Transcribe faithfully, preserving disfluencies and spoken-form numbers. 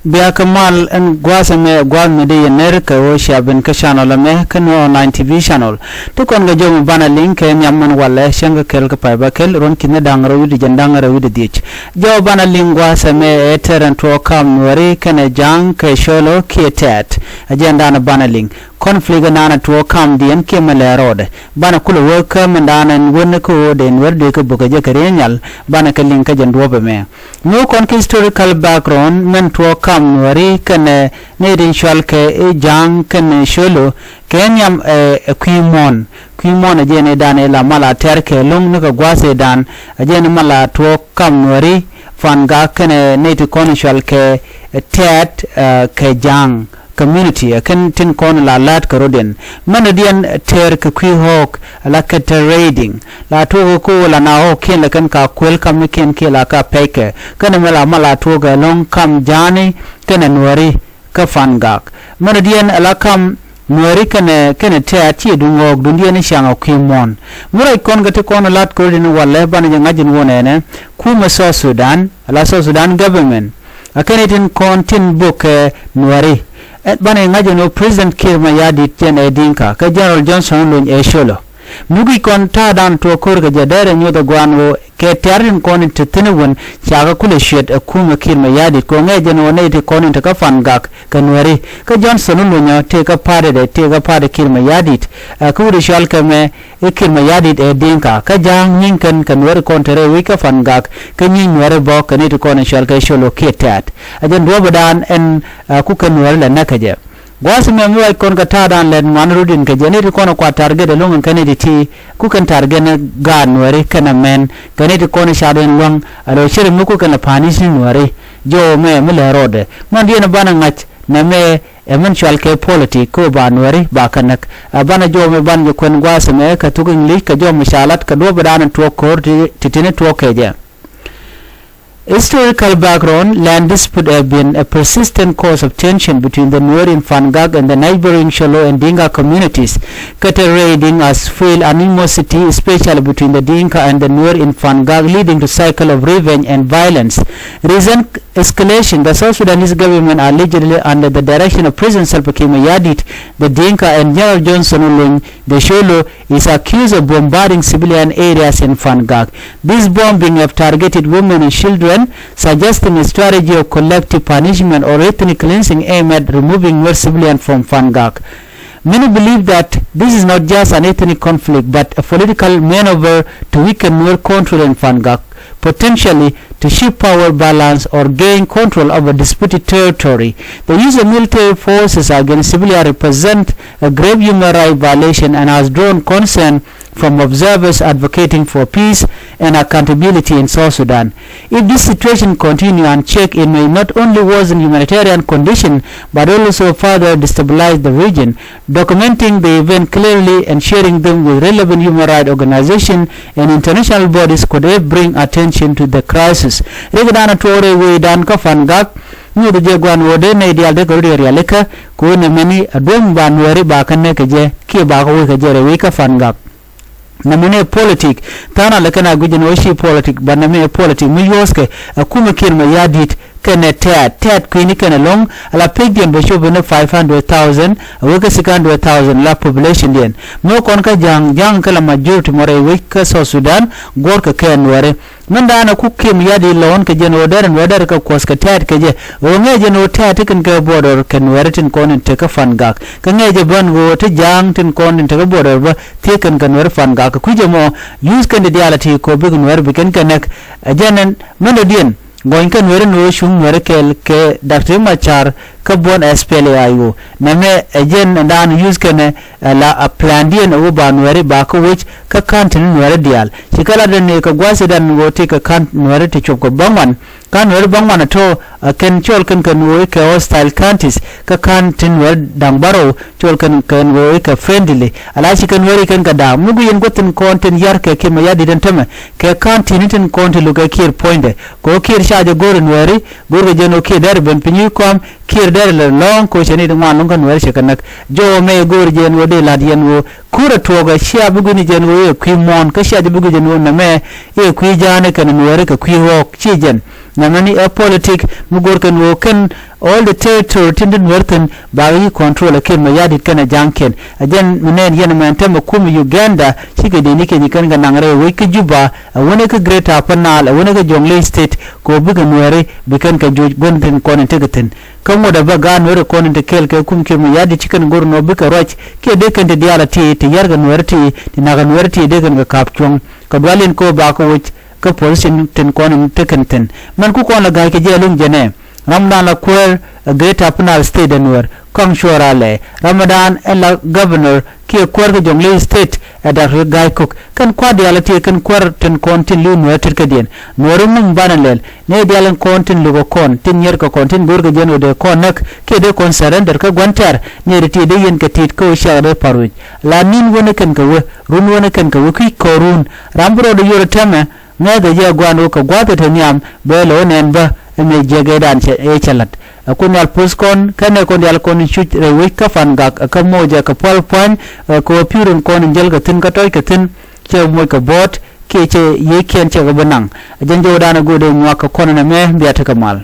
Bia kä mal ɛn gua̱a̱th ɛmɛ, gua̱a̱th mi di yɛ ner kɛ ɣöö cia ben kä channel ɛmɛ kä ni online T V channel. Ti kɔn kɛ jɔw mi banɛ liŋ kɛ nhiam min walɛ cäŋ kä kɛl kä pay bä kɛl ruɔ̱n ki̱n ni da̱ŋ rɛw wi̱cdɛ jiɛn da̱ŋ rɛw wi̱cdɛ dhiec. Jɔw banɛ liŋ gua̱a̱th ɛmɛ ɛ tɛr ɛn tuɔɔk kam Nuääri kɛnɛ Ja̱a̱ŋ kɛ Colo kiɛ Tɛ̈t. Ɛ jɛn danɛ banɛ liŋ. Conflict ɛn danɛ tuɔɔk kamdiɛn kiɛ mi lɛ rɔɔdɛ. Banɛ kulɛ wä kä min danɛ ɛn wän kä ɣöö dee Nuääri dee kä bök kɛ jɛ kɛ riey nhial. Banɛ kɛ liŋ kä jɛn duɔ̱ɔ̱p ɛmɛ. Ŋu kɔn kä historical background min tuɔɔk kam Nuääri kɛnɛ nɛy tin cɔal kɛ i̱ Ja̱a̱ŋ kɛnɛ Colo kɛ nhiam ɛ, ɛ kui̱ muɔ̱ɔ̱n. Kui̱ muɔ̱ɔ̱n ɛ jɛn i̱ dan i̱ la mal a tɛ̈r kɛ lo̱ŋ ni kɛ gua̱a̱th i̱ dan ɛ jɛn i̱ mal a tuɔɔk kam Nuääri Fangak kɛnɛ nɛy ti kɔn cɔal kɛ Tɛ̈t, ɛ, kɛ Ja̱a̱ŋ community ɛ kɛn tin kɔn la la̱a̱t kɛ rɔ̱diɛn. Mɛn rɔ̱diɛn tɛr kɛ kui̱ ɣɔ̱ɔ̱k la kɛ tɛr rɛydiŋ. La tuɔɔk ɛ ko̱o̱k la na ɣɔ̱ɔ̱kiɛn la kɛn ka kuël kamnikiɛn kiɛ la ka pɛckɛ. Kɛn ɛmɛ la mal a tuɔɔk ɛ lo̱ŋ kam Ja̱a̱ni kɛnɛ Nuääri kä Fangak. Mɛn rɔ̱diɛn ɛ la kam Nuääri kɛnɛ, kɛnɛ Tɛ̈t ciɛ duŋ ɣɔ̱ɔ̱k duŋdiɛn i̱ ciaŋ ɛ kui̱ muɔ̱ɔ̱n. Mi ruac kɔn kɛ ti kɔn la̱a̱t kɛ rɔ̱diɛn walɛ banɛ jɛ ŋa̱c ɛn wä nɛnɛ. Kumɛ South Sudan, la South Sudan government. A kɛn i̱ tin kɔn tin bök kɛ Nuääri. Ɛ, banɛ ŋa̱c ɛn ɣöö President Kiir Mayardit jɛn ɛ Dinka, kä General Johnson Olony ɛ Colo. Mi guic kɔn ta̱a̱dan tuɔɔk ko̱r kɛ jɛ dɛrɛ nyuɔth ɛ gua̱a̱n ɣöö kɛ tɛ̈r tin kɔn in te thi̱n ɛ wän, ca kɛ kulɛ cuɛt ɛ kumɛ Kiir Mayardit, kɛ ɣöö ŋɛɛ jɛn ɣöö nɛy ti kɔn in te kä Fangak kɛ Nuääri. Kä Johnson Olony ɔ tëë kä pa̱a̱tdɛ, tëë kä pa̱a̱tdɛ Kiir Mayardit. Ɛ, kä wut ɛ cɔal kɛ mɛ, i̱ Kiir Mayardit ɛ Dinka, kä Ja̱a̱ŋ nyi̱ŋ kɛn kɛ Nuääri kɔn te rɛy wec kä Fangak, kä nyi̱ŋ Nuääri bä kɛ nɛy ti kɔn in cɔal kɛ Colo kiɛ Tɛ̈t. Ɛ jɛn duɔ̱ɔ̱pdan ɛn, ɛ, ku kɛ Nuääri lɛ näk kɛ jɛ. Gua̱a̱th ɛmɛ mi ruac kɔn kɛ ta̱a̱dan lɛt ŋuan rɔ̱diɛn kɛ jɛ, nɛy ti kɔn ɛ kuat target ɛlɔ̱ŋ ɛn kɛn nɛy ti ti, ku kɛn target ni gaat Nuääri kɛnɛ mɛn, kɛ nɛy ti kɔn ɛ ca̱r ɛn lua̱ŋ, a lo̱ cɛr ɛmɛ ku kɛn lɛ pa̱a̱n i̱ ci Nuääri. Jɔw ɛmɛ mi lɛ rɔɔdɛ. Mɛn diɛn banɛ ŋa̱c nɛmɛ ɛ min cɔal kɛ politik kä ba Nuääri ba kä näk. Ɛ banɛ jɔw mi banɛ jɛ kuɛn gua̱a̱th ɛmɛ kɛ thuk English kɛ jɔw mi ca lat kɛ duɔ̱ɔ̱pdan tuɔɔk ko̱r ti, ti tin tuɔɔk kɛ jɛ. Historical background, land dispute have been a persistent cause of tension between the Nuer in Fangak and the neighboring Sholo and Dinka communities. Cattle raiding has fueled animosity, especially between the Dinka and the Nuer in Fangak, leading to cycle of revenge and violence. Recent escalation, the South Sudanese government allegedly under the direction of President Salva Kiir Mayardit, the Dinka and General Johnson Olony, the Sholo, is accused of bombarding civilian areas in Fangak. This bombing have targeted women and children, suggesting a strategy of collective punishment or ethnic cleansing aimed at removing Nuer civilian from Fangak. Many believe that this is not just an ethnic conflict, but a political maneuver to weaken Nuer control in Fangak, potentially to shift power balance or gain control over disputed territory. The use of military forces against civilians represent a grave human rights violation and has drawn concern from observers advocating for peace and accountability in South Sudan. If this situation continue unchecked, it may not only worsen humanitarian condition but also further destabilize the region. Documenting the event clearly and sharing them with relevant human rights organization and international bodies could help bring attention to the crisis. Rikdan a tuɔɔk rɛy wecdan kä Fangak, nyuuth jɛ gua̱n ɣöö dee nɛy diaal dee kɛ rut yɛ rialikä, kɛ ɣöö nɛmɛni a duɔ̱m ba Nuääri ba kä näk kɛ jɛ kiɛ ba kɛ wec kɛ jɛ rɛy wec kä Fangak. Nɛmɛni ɛ politik, tha̱a̱ŋ a lɛ kɛn a guic ɛn ɣöö ci politik, ba nɛmɛ ɛ politik mi yuɔ̱ɔ̱thkɛ ɛ kumɛ Kiir Mayardit kɛnɛ Tɛ̈t, Tɛ̈t kui̱ni kɛnɛ lo̱ŋ, ala pecdiɛn bɛ cop ɛn five hundred thousand, a wek kä six hundred thousand la populationdiɛn. Mi kɔn kä Ja̱a̱ŋ, Ja̱a̱ŋ kɛ la majority mɔ rɛy wec kä South Sudan, guɔ̱rkɛ kɛ Nuääri. Min da̱a̱n ɛ ku Kiir Mayardit lɔ̱ɔ̱n kɛ jɛn ɣöö derɛ Nuäär derɛ kɛ kuɔth kɛ Tɛ̈t kɛ jɛ. Ɣöö ŋɛɛ jɛn ɣöö Tɛ̈t ti kɛn kɛ border kɛ Nuääri tin kɔn in tekä Fangak. Kä ŋɛɛ jɛ bän ɣöö ti Ja̱a̱ŋ tin kɔn in tekä border bä thiee kɛn kɛ Nuääri Fangak. Kɛ kui̱ jɛ mɔ, use kɛn di diaal a ti kɔ bikɛ Nuääri bi kɛn kɛ näk. Ɛ jɛn ɛn, min dɔ̱diɛn, gɔny kä Nuääri ni ɣöö cuŋ Nuääri kɛɛl kɛ Doctor Riek Machar kä buɔ̱n S P L A I O. Nɛmɛ ɛ jɛn ɛn da̱a̱n use kɛn ɛ la a plandiɛn ɛ wä ba Nuääri ba kä wec kä ka̱n tin Nuääri diaal. Ci kɛ lat ɛn ɛ kɛ gua̱a̱th i̱ dan ɣöö ti kɛ ka̱n Nuääri ti cop kɛ bäŋuan. Ka̱n Nuääri bäŋuan ɛ tɔ̱ ɛ kɛn cɔl kɛn kɛn ɣöö i̱ kɛ hostile counties kä ka̱n tin Nuääri da̱ŋ bärɔw cɔl kɛn kɛn ɣöö i̱ kɛ friendly. Ala ci kɛn Nuääri kɛn kɛ da̱a̱k mi guic ɛn guäth tin kɔn tin yar kɛ Kiir Mayardit ɛn tämɛ kɛ ka̱n tin tin kɔn ti lukɛ Kiir puɔ̱nydɛ. Kɛ ɣöö Kiir ca jɛ go̱r ɛ Nuääri, go̱r kɛ jɛn ɣöö Kiir dɛr ben piny i̱ kɔm, Kiir dɛr lɛ lɔ̱ŋ kɛ ɣöö cɛ ni ti ŋuan lɔ̱ŋ kä Nuääri cɛ kɛ näk. Jɔw ɛmɛ go̱o̱r jɛ ɛn ɣöö dee la̱t yɛn ɣöö ko̱r ɛ tuɔɔk ɛ cia bi gui̱ni jɛ ɛn ɣöö i̱ ɛ kui̱ muɔ̱ɔ̱n kä cia jɛ bi gui̱ jɛ ɛn ɣöö nɛmɛ i̱ ɛ kui̱ Ja̱a̱ni kɛnɛ Nuääri kɛ kui̱ ɣɔ̱ɔ̱k ci jɛn. Nɛmɛ ni ɛ politik mi go̱o̱r kɛn ɣöö kɛn all the territory tin ti Nuäär thi̱n bakɛ yi̱ control ɛ Kiir Mayardit kɛnɛ ja̱ŋkiɛn. Ɛ jɛn mi nɛn yɛn ɛmɛn tɛmɛ kumɛ Uganda cikɛ dee ni kɛn kɛn kɛ naŋ rɛy wec kä Juba, ɛ wänɛ kä Greater Upper Nile, ɛ wänɛ kä Jonglei State, kɛ ɣöö bikɛ Nuääri bi kɛn kɛ joc gua̱n tin kɔn in tekɛ thi̱n. Kä ŋuɔ̱t ɛ bä gaat Nuääri kɔn in te kɛɛl kɛ kum Kiir Mayardit ci kɛn go̱r nɔ bikɛ ruac kiɛ dee kɛn ti diaal a ti ti yärkɛ Nuääri ti ti na̱kɛ Nuääri ti dee kɛn kɛ ka̱p cuɔ̱ŋ. Kɛ dual in kɛ ɣöö bakɛ woc kä position tin kɔn in te kɛn thi̱n. Mɛn ku kɔn la ga̱a̱c kɛ jɛ luŋ jɛnɛ. Ramdan la kuäär ɛ Greater Upper Nile State ɛ Nuäär Kɔaŋ Cuɔl Ralɛ. Ramdan ɛ la governor kiɛ kuäär kɛ Jonglei State ɛ Doctor Gai Kok. Kɛn kua̱r diaal a ti kɛn kuäär tin kɔn tin li̱w Nuäär tetkädiɛn. Nuääri ŋuny banɛ lɛl. Nɛy diaal in kɔn tin lukɛ kɔn, tin nyiɛrkɛ kɔn, tin go̱o̱rkɛ jɛn ɣöö dee kɔn näk, kiɛ dee kɔn surrender kä gua̱n tɛ̈r, nɛy ti ti dee yɛn kɛ ti̱i̱t kä ɣöö ciakɛ dee pa̱r wi̱c. La ni̱n wänä kɛn kɛ wä, run wänä kɛn kɛ wä, kui̱c kɔɔr run. Ram bi rɔɔdɛ yio̱r tɛmɛ, ŋäthɛ jɛ gua̱a̱n ɣöö kɛ gua̱a̱th ɛ te nhiam, bɛ lɛ wä nɛn bä, ɛ mëë jiäk ëëdan cɛ, ëë cɛ la̱t. Ɛ kun nhial puɔ̱th kɔn, kä nɛy kɔn diaal kɔn in cuc rɛy wec kä Pangak, ɛ kä Mocɛ, ɛ kɛ Pual Pua̱ny, ɛ kɛ wä pi̱w rin kɔn in jäl kɛ thi̱n kä tɔ̱c kɛ thi̱n, cɛ moc kɛ buɔ̱ɔ̱t, kiɛ cɛ yiëëkiɛn cɛ kɛ bi naŋ. Ɛ jɛn jɔwdan ɛ go̱o̱r dee nyuak kɛ kɔn ɛn ɛmɛ, bia tekɛ mal.